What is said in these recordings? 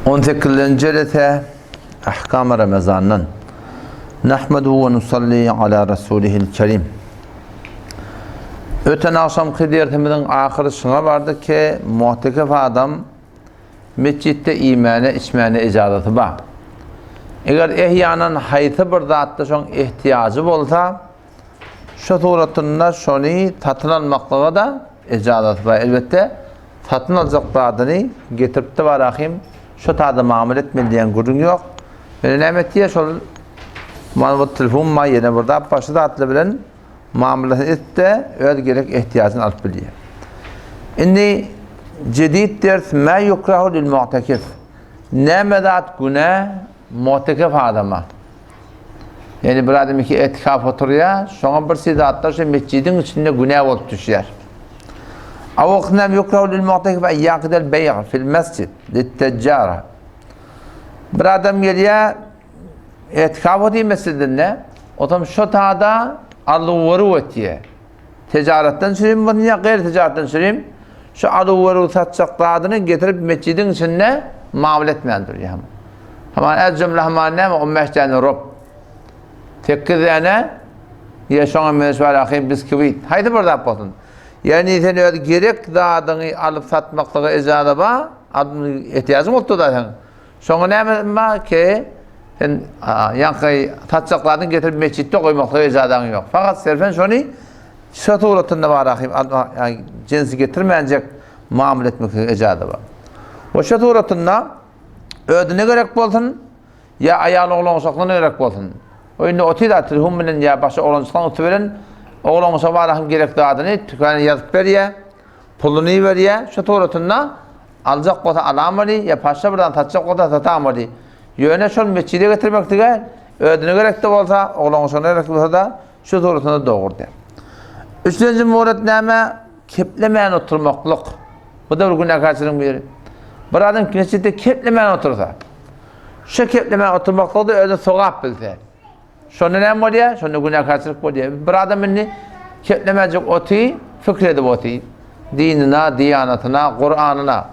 18-nji jelese Ahkam Ramazandan. Nahmedu we nusalli ala rasulihil kerim. Öten agşamky dersimiziň ahyry şuňa bardy ki, muhtekef adam metjitde iýmäne, içmäne ijazaty bar. Eger ehýanan haýsy bir zatda şoň ehtiýajy bolsa, Şu suratynda şony satyn almaklyga-da ejazaty bar. Elbetde, satyn aljak zadyny getiripdi barahym, şo tada mamla etmeli diýen gürrüň ýok. Ýöne näme etýär, şol mal bir telefon bar, ýene bir zat bar, şu zatlar bilen mamlasyny edip-de, öz gerek ehtiýajyny alyp bilýär. Indi jedid ders mä ýukrahu lil mu'takif. Näme zat günä mu'takif adama? Ýani bir adam iki etikaf oturýar, şoňa bir şey zatlar şu mesjidiň içinde günä bolup düşýär. Awaknam yukrahu lil mu'takif en yaqidal bay' fil mesjid lit-tejjara. Bir adam gelýär, etikaf otyr mesjidinde, otam şo tada aluwaru etýär. Tijaretden çürim bolsun ýa gaýry tijaretden çürim, şu aluw-weruw satjak zadyny getirip metjidiň içinde mamla etmän durýar. Haman ez jümle haman näme 15 däne rob. 8 däne ýa şoňa meňzeş bar ahy biskwit. Haýsy bir zat bolsun. Ýagny sen öz gerek zadyňy alyp satmaklyga ijaza bar, ehtiýajyň bolupdyr da sen. Şoňa näme bar ki, sen ýaňky satjak zadyňy getirip metjitde goýmaklyga ijazaň ýok. Fakat serfen şony şo suratynda bar ahim, jensi getirmänjek mamla etmeklige ijaza bar. We şo suratynda özüne gerek bolsun, ýa aýal oglan uşaklaryna gerek bolsun. O indi otyr da telefon bilen ýa başga oglanjyklaryň üsti bilen oglan uşak bar ahim gerek zadyny tükana ýazyp berýär. Puluny berýär, şu suratynda aljak bolsa alamaly, ýa paşa bir zat satjak bolsa satamaly. Ýöne şol metjide getirmeklige özüne gerek-de bolsa, oglan-uşagyna gerek bolsa-da şu suratynda dogry däl. Üçünji murat näme? Keplemän oturmaklyk. Bu-da bir günäkärçiligiň biri. Bir adam metjitde keplemän otursa, şu keplemän oturmaklygy-da özüne sogap bilse, Şonda näme bolýar? Şonda günäkärçilik bolýar. Bir adam indi keplemejek oty, pikir edip oty. Dinine, diýanatyna, Kuranyna.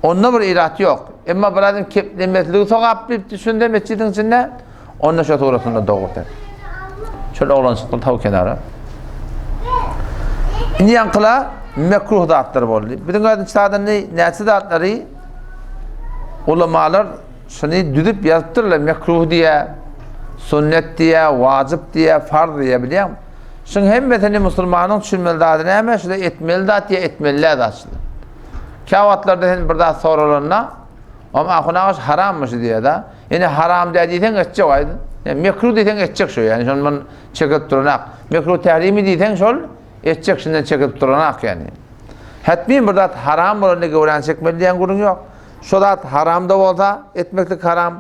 Onda bir irat ýok. Emma bir adam keplemesligi sogap bilip düşünse mesjidiň içinde, onda şo suratynda dogry. Şol oglançyklar taw kenara. Indi ýaňkyla mekruh zatlar boldy. Biziň özümiz zadyny näçe zatlary ulamalar Şuny düzüp ýazypdyrlar, mekruh diýä, sünnet diýä, wajyp diýä, farz diýä, bilýäňmi? Şuň hemmesini musulmanyň düşünmeli zady näme? Şuda etmeli zat ýa etmeli däl zat şuda. Käwagtlarda sen bir zat soralanda, Om ahun aga şu harammy şu diýä-da. Ýene haram däl diýseň etjek aýdyn. Ýa mekruh diýseň etjek şu, ýani şondan çekilip duranak. Mekruh tährimi diýseň şol etjek şundan çekilip duranak ýani. Hetmin bir zat haram bolanda göwräni çekmeli diýen gürrüň ýok. Şo zat haram-da bolsa, etmeklik haram.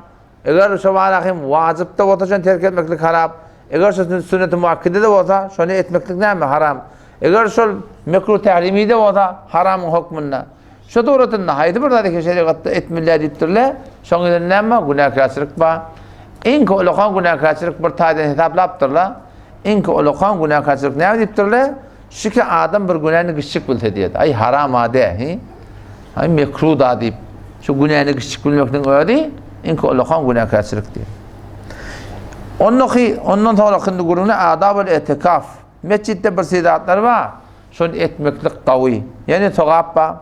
Eger şo bara hem wajyp-da bolsa, şony terk etmeklik haram. Eger şo sünneti muakkide-de bolsa, şony etmeklik näme? Haram. Eger şol mekruh tährimi-de bolsa, haramyň hökmünde. Şo suratynda haýsy bir zady ki şerigatda etmeli diýipdirler, şoň ýerinde näme bar? Günäkärçilik bar. Iň ulakan günäkärçilik bir taýdan hesaplapdyrlar. Iň ulakan günäkärçilik näme diýipdirler? Şiki adam bir günäni kiçjik bilse diýedi. Aý haram-a dä, hi? Aý mekruh-da diýip, şu günäni kiçjik bilmekniň özi iňki ullakan günäkärçilik diýip. Ondaky, ondan soňraky indi gürrüňde adabul etikaf. Metjitde bir şey zatlar bar, şony etmeklik gawy. Ýani sogap bar.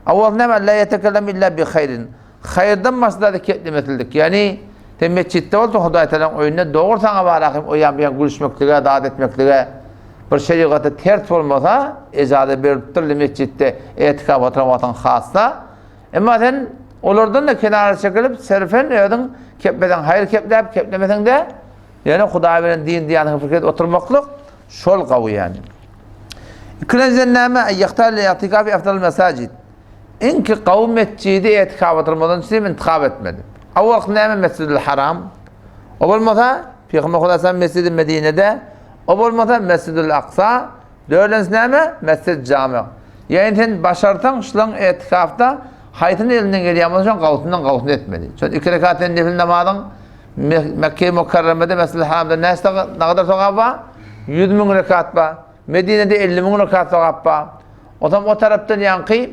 Awal näme la yetekellem illa bi haýrin. Haýyrdan başga zady keplemesizlik. Ýagny, sen metjitde bolsaň, Hudaý Tagalaň öýünde dogry saňa bar ahim o ýan bu ýan gülüşmeklige, zat etmeklige bir şerigata ters bolmasa, ejaza berlipdir metjitde etikaf oturan wagtyň hassa. Emma sen olardan-da kenara çekilip, serfen özüň kepleseň haýyr kepläp, keplemeseň-de, ýöne Hudaý bilen din diýanyňy pikir edip oturmaklyk şol gawy ýagny. Ikilenjiden näme? Eýýahtal li i'tikafi afdal mesajid. Iňki gawy metjidi etikap oturmadan üçin intihap etmeli. Awalky näme Mesjidül Haram? O bolmasa Pygamber Hudaý sallam Mesjidi Medinede, o bolmasa Mesjidül Aksa, dördünjisi näme? Mesjid Jami. Ýagny sen başarsaň şulaň etikapda haýsyny elinden gelýän bolsa şoň gawusyndan gawusyny etmeli. Şol iki rekat sen nefil namazyň Mekke-i Mukarramede Mesjidül Haramda näçe nagadar sogap bar? 100 müň rekat bar. Medinede 50 müň rekat sogap bar. Onsoň o tarapdan ýaňky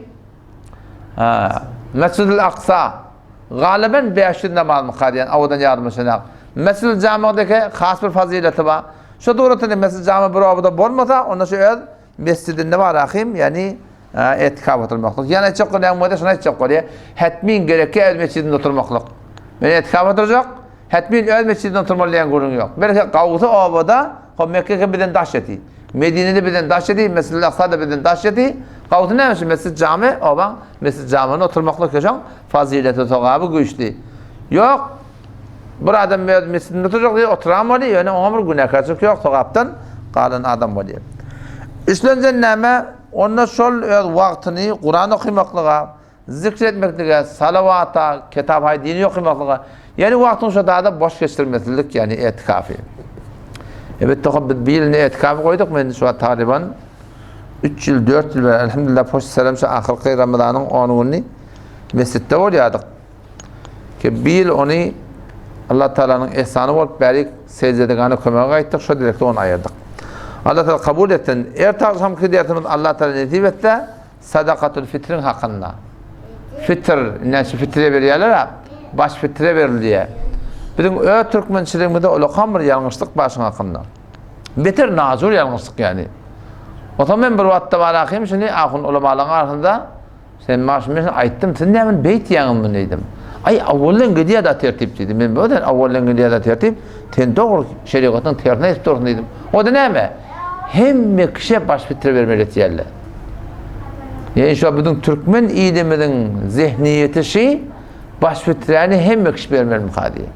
Mesjidül Aksa. Galyban 500 namazmyka diýen owadan ýadyma düşenak. Mesjid-i Jamygdaki has bir fazileti bar. Şu suratynda Mesjid-i Jamy bir obada bolmasa, onda şu öz mesjidinde bar ahim, ýagny etikaf oturmaklyk. Ýani aýtjak bolýan bolsa şuny aýtjak bolýar. Hetmin gerekýär öz mesjidinde oturmaklyk. Men etikaf oturjak, hetmin öz mesjidinde oturmaly diýen gürrüň ýok. Belki gawsy obada, hop Mekge bizden daş ýeti. Medinede bizden daş ýeti, Mesjid-i Aksada bizden daş ýeti. Gawsy näme şu Mesjid-i Jamy, obaň Mesjid-i Jamynda oturmaklyk şoň fazileti, sogaby güýçli. Ýok, Bir adam öz mesjidinde oturjak diýip oturan bolýar, ýöne oňa bir günäkärçilik ýok, sogapdan galan adam bolýar. Üçlenjen näme? Onda şol öz wagtyny Kuran okamaklyga, zikr etmeklige, salawata, kitap-haý dini okamaklyga, ýagny wagtyny şo zada boş geçirmesizlik, ýagny etikafy. Elbetde, hop biz bir ýylyny etikafy goýduk, men şu wagt tagryban 3 ýyl, 4 ýyl bäri, elhamdülillah, poşt salam şu ahyrky Ramazanyň 10 güni mesjitde bolýardyk. Ki bir ýyl ony Allah Taalanyň ehsany bolup bärik seždedegana kömege gaýtdyk, şo direkde ony aýyrdyk. Allah Taala kabul etsin. Erte agşamky dersimiz Allah Taala nesip etse sadakatul fitriň hakynda. Fitr, näçe fitre berýärler-ä, baş fitre berilýär. Biziň öz türkmençiligimizde ulakan bir ýalňyşlyk bar şuň hakynda. Beter najur ýalňyşlyk ýagny. Otam men bir wagtda bar ahym şuny ahun ulamalaryň arasynda Sen maşyn men aýtdym, siz näme beýtýäňiz muny diýdim. Aý, awaldan gidýär-de tertip diýdi. Men bu sen awaldan gidýär-de tertip, sen dogry şerigatyň tersine aýdyp dursuň diýdim. O-da näme? Hemme kişä baş fitre bermeli etýärler. Ýani şu biziň türkmen ilimiziň zehniýeti şi baş fiträni hemme kişi bermelimi diýýär.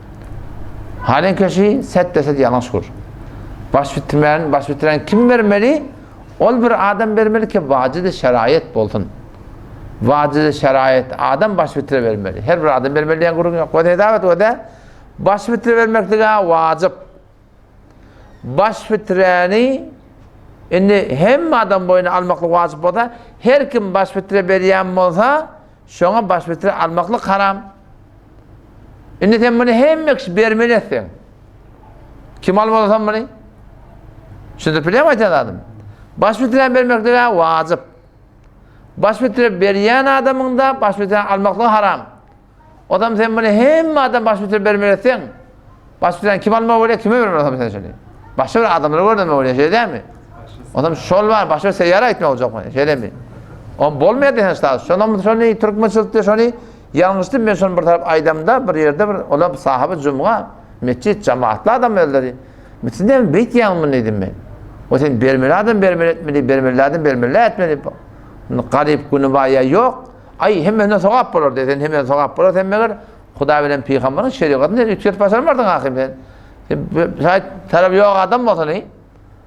Halenki şi set deset ýalňyş gür. Baş fitrmän, baş fiträni kim bermeli? Ol bir adam bermeli ki wajydy şeraýat bolsun. Wajydy şeraýat adam baş bitre bermeli. Her bir adam bermeli diýen gürrüň ýok. Wada hesap et wada baş bitre bermeklige wajyp. Baş biträni indi hemme adam boýuna almaklyk wajyp bolsa, her kim baş bitre berýän bolsa, şoňa baş bitre almaklyk haram. Indi sen muny hemme kişi bermeli etseň. Kim almaly sen muny? Düşündirip bilýärmi aýtýan zadym? Baş bitirän bermeklige wajyp. Baş bitirip berýän adamyň da baş bitirän almaklygy haram. Odam sen muny hemme adam baş bitirip bermeli etseň, baş bitirän kim almaly bolýar, kime bermeli odam sen şony? Başga bir adamlara görneme bolýar, şeýle dälmi? Odam şol bar, başga bir seýýara aýtmak boljakmy, şeýlemi? On bolmaýar diýen şta. Şonam şony türkmençilikde şony Ýalňyşdym men şony bir tarap aýdamda bir ýerde bir olar sahaby jumga metjit jamaatly adam özleri. Siz näme beýtýäňiz muny diýdim men. O sen bermeli adam bermeli etmeli, bermeli adam bermeli etmeli. Garyp güni bar ýa ýok. Aý hemmesine sogap bolar diýdi. Sen hemmesine sogap bolar sen meger Hudaý bilen pygamberiň şerigatyny sen üýtgedip başarmarsyň ahym sen. Sen şaýt tarap ýok adam bolsun.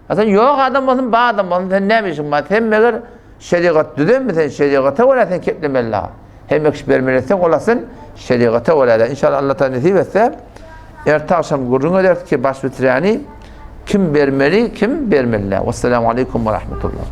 A sen ýok adam bolsun, bar adam bolsun, sen näme işiň bar? Sen meger şerigat düzenmi sen şerigata görä sen keplemeli. Hemme kişi bermeli etseň, ola sen şerigata görä. İnşallah Allah Taala nesip etse, erte akşam gürrüň ederis ki baş bitiräni kim bermeli, kim bermeli. Wesselamu aleýkum we rahmetullah.